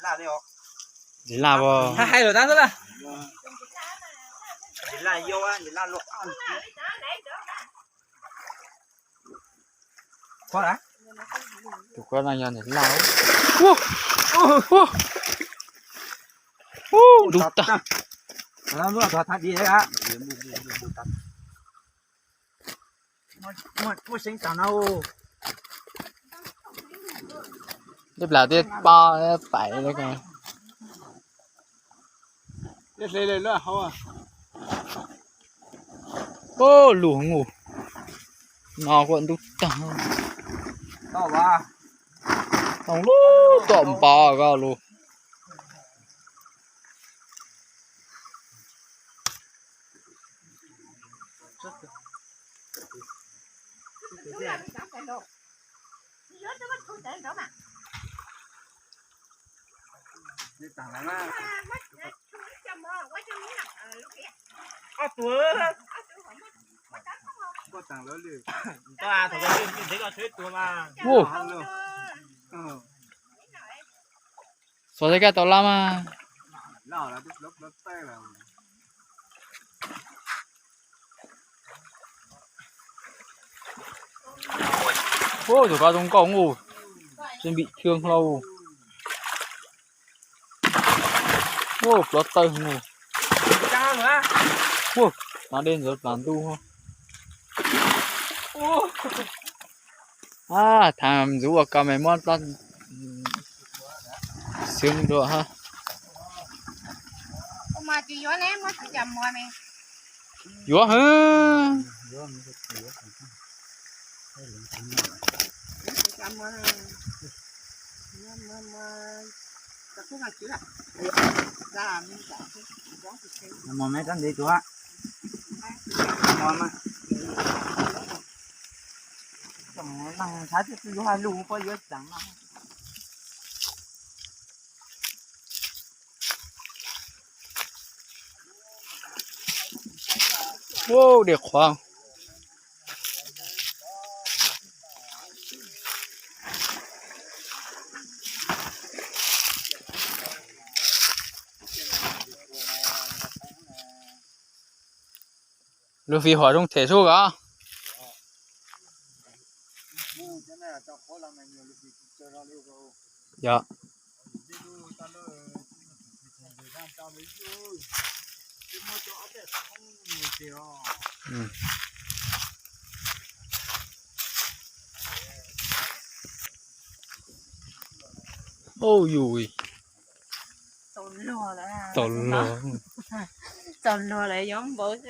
Ntsis laj as. Hais lus tab xwb na. Tus ko no yog ntsis laj. Ub, ub, ub, dub tag. Tej plas twb pob pais. Ub, lug mus no kuj ntub tag. Toom lub tom npov ko lug. Ub, xov tej kab tau lab mas. Ub, tus ko zoo nkauj ub, xib npim chwb hlau. Ub, plov tawg ub. Ub, no dej ntxuav plas ntuj. Thaum ntxuav ua ko mas muab xwb dua ha. Yuav hwv. Mos me rab ntev tuaj. Mos mas. Neeg ntshai twb yuav hais lus puas yuav tseem no. Ub, dej qhuav. Lub fij huam zoo them sub os. Yog. Ub, yus txaus luag, txaus luag lawm yuav npaum xwb.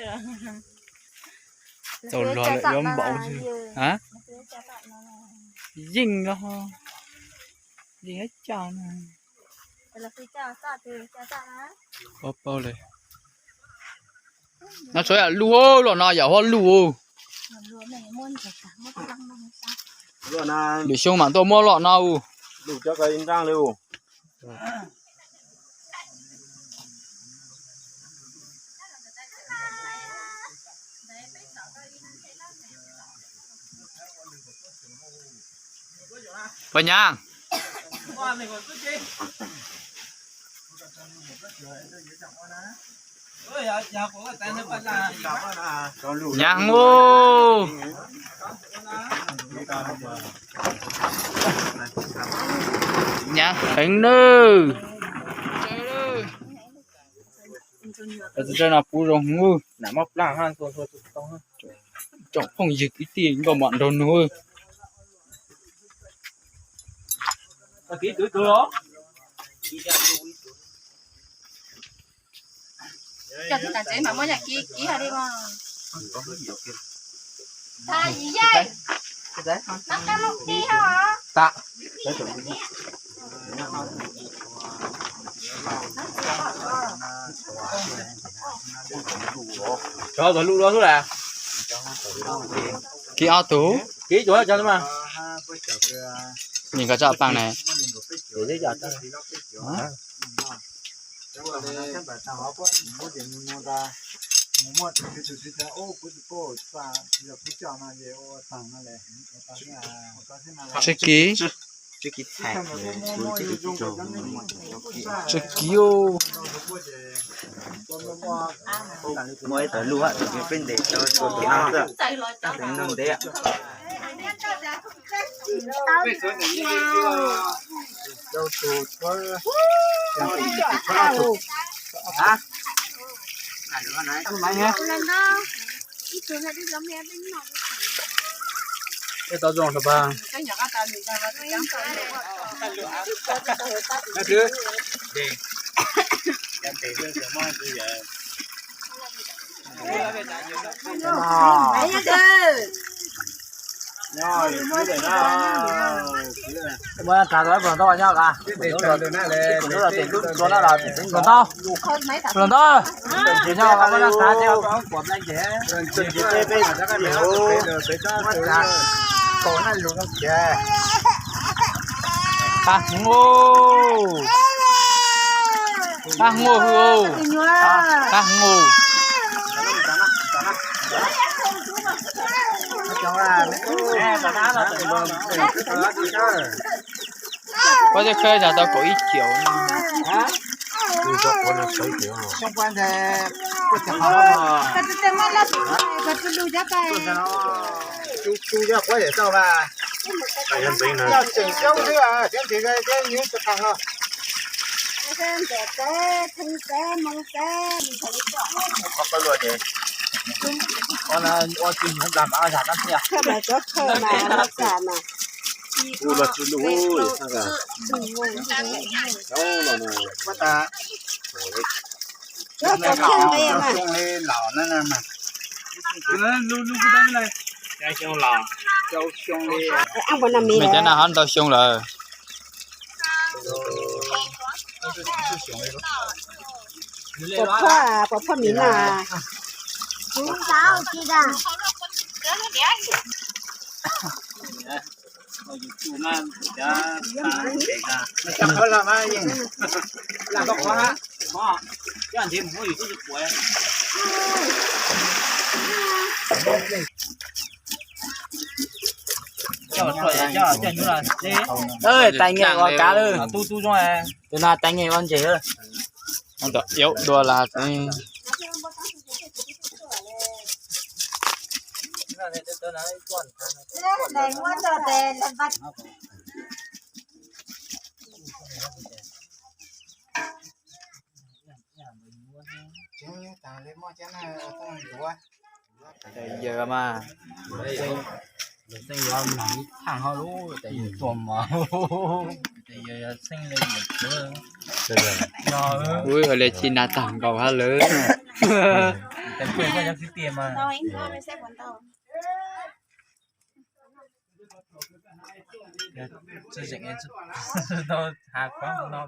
Txaus luag lawm yuav npaum xwb. Yeej los, yeej ib co na. Paub paub li. No tsuav yam lug los no yam huab lug. Lwm xyoo mam tuaj muab los no. Puas nyab? Nyab ub. Nyab heev nawb. Tsob no pub zoo heev. Tsoom phooj ywg kwv tij nkauj mom nraug nus. Cov lub lub xwb las. Kib ob tug. Kib cuag cov xwb mas. Nyeem koj tsob paaj na. Tsis kib. Tsis kiv txhais, tsis kiv txhais. Muaj ib tawm lub, peb ntes rau tus no xwb, tus no ntev. Tau zoo rau pa. Muab thav tau ib pluag ntau nyob ka. Pluag ntau. Pluag ntau. Nyob ka muab thav thiab. Qab hwv, qab hwv, qab hwv. Pob zeb khawb nyuag tau kaum ib caum. Mej cov na ho ntau xyoo lawm. Tais nyem ua kav lawm. Tus no tais nyem ua ntses. Ntawm yuav dua las. Yawg mas, xeeb yuav mag ib thaj hov lub tes yawg tuag mos. Tes yawg xeeb li yawg txwv. Ua li tsis nag tag nkaus hab lawm. Tau has kov no.